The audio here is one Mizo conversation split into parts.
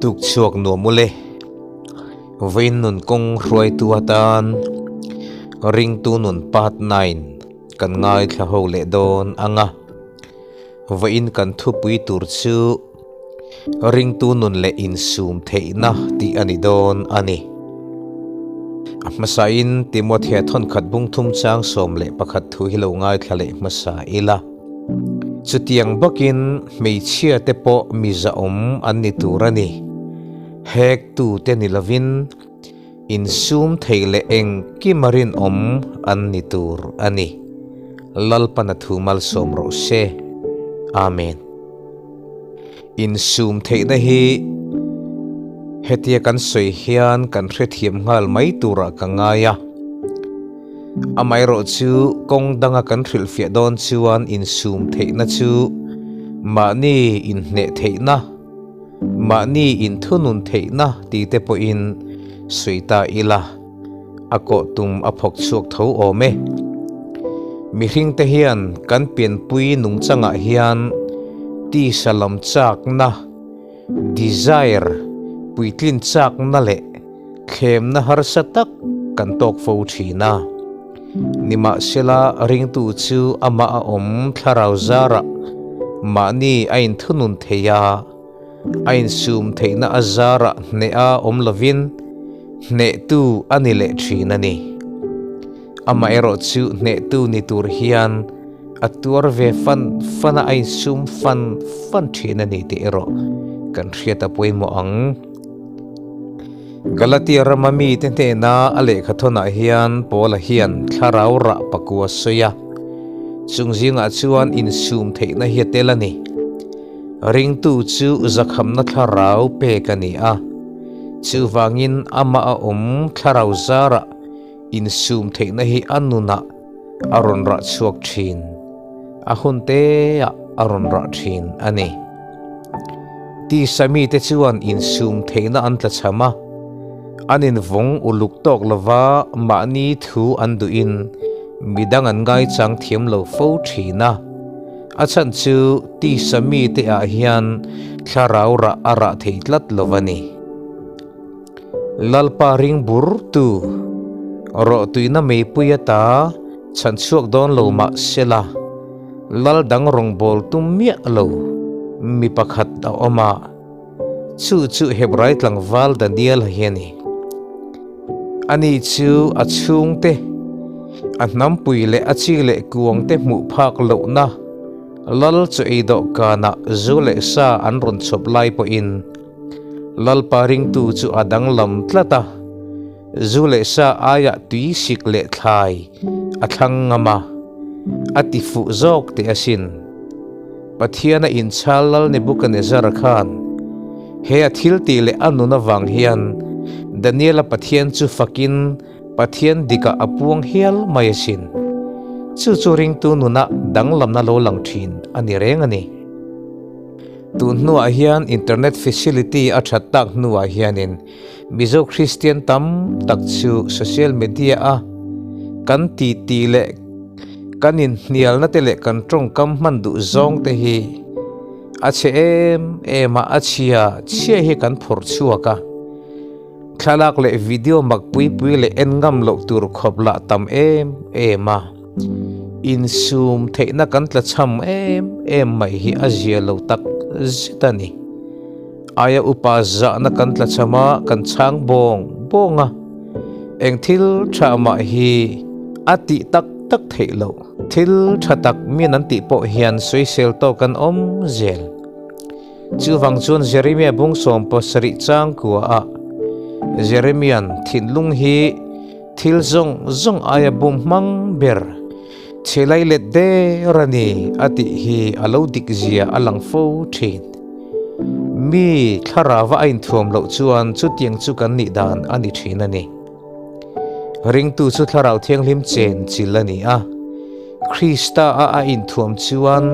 Tuk chhuak nuam ule. Vawiin nun kawng hruaitu atan ringtu nun part 9 kan ngaithla ho leh dawn ang a. Vawiin kan thupui tur chu ringtu nun leh insum theihna tih a ni dawn a ni. A hmasain Timothea thawnkhat bungthum chang 11 thu hi lo ngaithla leh hmasa ila. Chutiang bakin hmeichhia te pawh mi zahawm an ni tur a ni. Hek tu te ni lovin insum thei leh engkim a rinawm an ni tur a ni. Lalpan a thu malsawm rawh se. Amen. Insum theihna hi hetia kan sawi hian kan hrethiam nghal mai turah ka ngai a. Amaherawh chu kawng danga kan hrilhfiah dawn chuan insum theihna chu mahni inhneh theihna, mahni inthunun theihna ti te pawhin sawi ta ila, a kawh tum a phawk chhuak tho awm e. Mihringte hian kan pianpui nungchangah hian tisa lam chakna, desire, puitlin chakna leh Thlemna harsa tak kan tawk fo thin a. Nimahsela, ringtu chu amah a awm thlarau zarah mahni a inthunun thei a, a insum theihna a zarah hneh a awm lovin hnehtu a ni leh thin a ni. Amaherawhchu hnehtu ni tur hian a tuar ve fan fan a, a insum fan fan thin a ni tih erawh kan hriat a pawimawh ang. Galatia rama mite hnena a lehkha thawnah hian Paula hian thlarau rah pakua sawi a, chung zingah chuan insum theihna hi a tel a ni. Ringtu chu zakhamna thlarau pek a ni a, chuvangin amah a awm thlarau zarah insum theihna hi a nunah a rawn rah chhuak thin, a hun teah a rawn rah thin a ni. Tisa mite chuan insum theihna an tlachham a, an invawng uluk tawk lova mahni thu an duhin midang an ngaichang thiam lo fo thin a. A chhan chu tisa mite ah hian thlarau rah a rah thei tlat lo a ni. Lalpa ring bur tu, rawhtuina meipui ata chhan chhuak dawn lo mah sela, Lal dang rawngbâwl tum miah lo mi pakhat a awm a, chu chu Hebrai tlangvâl Daniel hi a ni. Ani chu a chhûngte, a hnampui leh a chi leh kuangte hmuh phâk lohna lal chaw ei dawhkânah zu leh sa an rawn chhawp lai pawhin Lalpa ringtu chu a danglam tlat a. Zu leh sa aiah tui sik leh thlai a thlang ngam a, a ti fuh zawk teh asin. Pathiana inchhal Lal Nebukanezzar khan he a thil tih leh a nun avang hian Daniela Pathian chu fakin Pathian dikah a puang hial mai asin. Chu chu ringtu nunah danglamna lo lang thin a ni reng a ni. Tun hnuah hian internet facility a that tak hnuah hianin Mizo Kristian tam tak chu social media a kan titi leh kan inhnialna te leh kan tawngkam hman duh zawng te hi a chhe em em a, a chhia chhia hi kan phawrh chhuak a. Thlalak leh video mak pui pui leh en ngam loh tur khawp lah tam em em a. Insum theihna kan tlachham em em mai hi a zia lo tak zet a ni. Aia upa zahna kan tlachham a, kan chhang bawng bawng a, eng thil tha mah hi a tih tak tak theih loh. Thil tha tak min an tih pawh hian sawisel tawk an awm zel. Chuvang chuan Jeremia bung 70 chang kuaah Jeremia'n thinlung hi thil zawng zawng aia bum hmang ber chhelai let der a ni a tih hi a lo dik zia a lang fo thin. Mi thlarava a inthuam loh chuan chutiang chu kan nih dan a ni thin a ni. Ringtu chu Thlarau Thianghlim chen chil a ni a. Krista a a inthuam chuan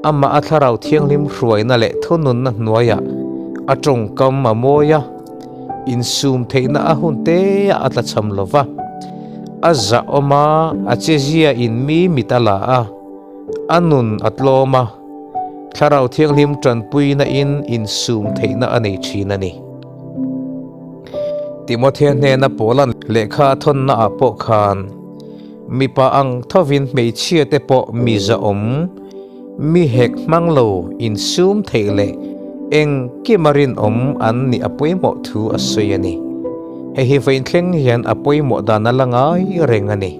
amah a Thlarau Thianghlim hruaina leh thununna hnuaiah a tawngkam a mawi a, insum theihna a hun te ah a tlachham lo va, a zahawm a, a chezia in mi mit a la a, a nun a tlawm a. Thlarau Thianghlim tanpuina in insum theihna a nei thin a ni. Timothea hnena Paula'n lehkha a thawnna ah pawh khan mipa ang thovin hmeichhia te pawh mi zahawm, mi hek hmang lo insum theih leh engkima rinawm an nih a pawimawh thu a sawi a ni. Hei hi vawiin thleng hian a pawimawh dan a la ngai reng a ni.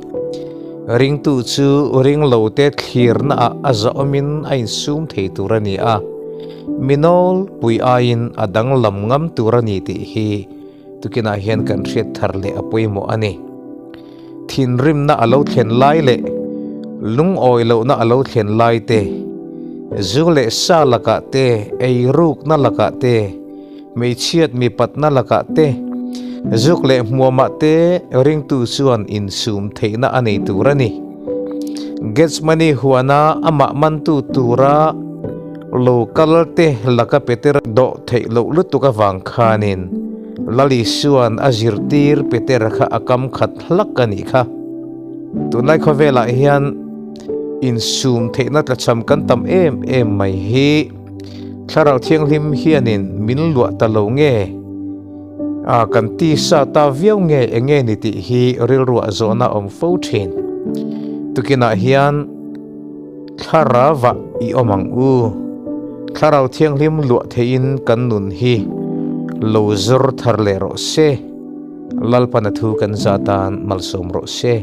Ringtu chu ringlote thlirna ah a zahawmin a insum thei tur a ni a, mi nawlpui aiin a danglam ngam tur a ni tih hi tukinah hian kan hriat thar leh a pawimawh a ni. Thinrimna a lo thlen lai leh lungawi lohna a lo thlen lai te, zu leh sa lakah te, eirukna lakah te, hmeichhiat mipatna lakah te, zuk leh hmuamah te ringtu chuan insum theihna a nei tur a ni. Gethsemane huana amah mantu tura lo kal te laka Peter dawh theih loh lutuk avang khanin Lal Isua'n a zirtir Peter kha a kam khat hlak a nih kha. Tunlai khawvelah hian insum theihna tlachham kan tam em em mai hi Thlarau Thianghlim hianin min luah ta lo nge? A kan tisa ta viau nge eng nge ni tih hi rilruah zawhna a awm fo thin. Tukinah hian Thlarauah i awm ang u. Thlarau Thianghlim luah theihin kan nun hi lo zawr thar leh rawh se. Lalpana thu kan za tan malsawm rawh se.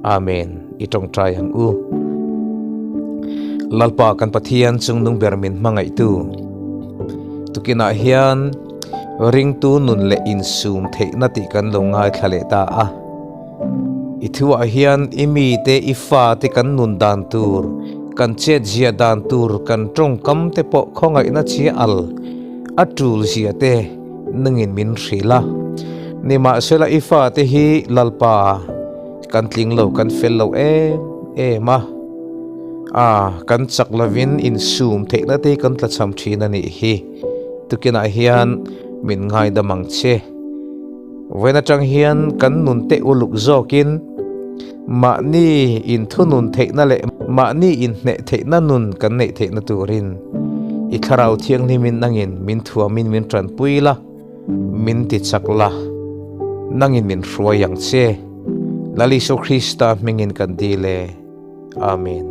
Amen. I tawngtai ang u. Lalpa kan Pathian chungnung ber min hmangaihtu. Tukinah hian ringtu nun leh insum theihna tih kan lo ngaithla leh ta a. I thuah hian i mite, i fate kan nun dan tur, kan chetzia dan tur, kan tawngkam te pawh khawngaihna chhia al a tul zia te nangin min hrilh a. Nimahsela i fate hi Lalpa kan tling lo, kan fel lo em em a, a kan chak lovin insum theihna te hi kan tlachham thin a nih hi. Tukinah hian min ngaidam ang che. Vawiin atang hian kan nun te uluk zawkin mahni inthunun theihna leh mahni inhneh theihna nun kan neih theihna turin i Thlarau Thianghlimin nangin min thuamin min tanpui la, min tichak la, nangin min hruai ang che. Lal Isu Krista hmingin kan dil e. Amen.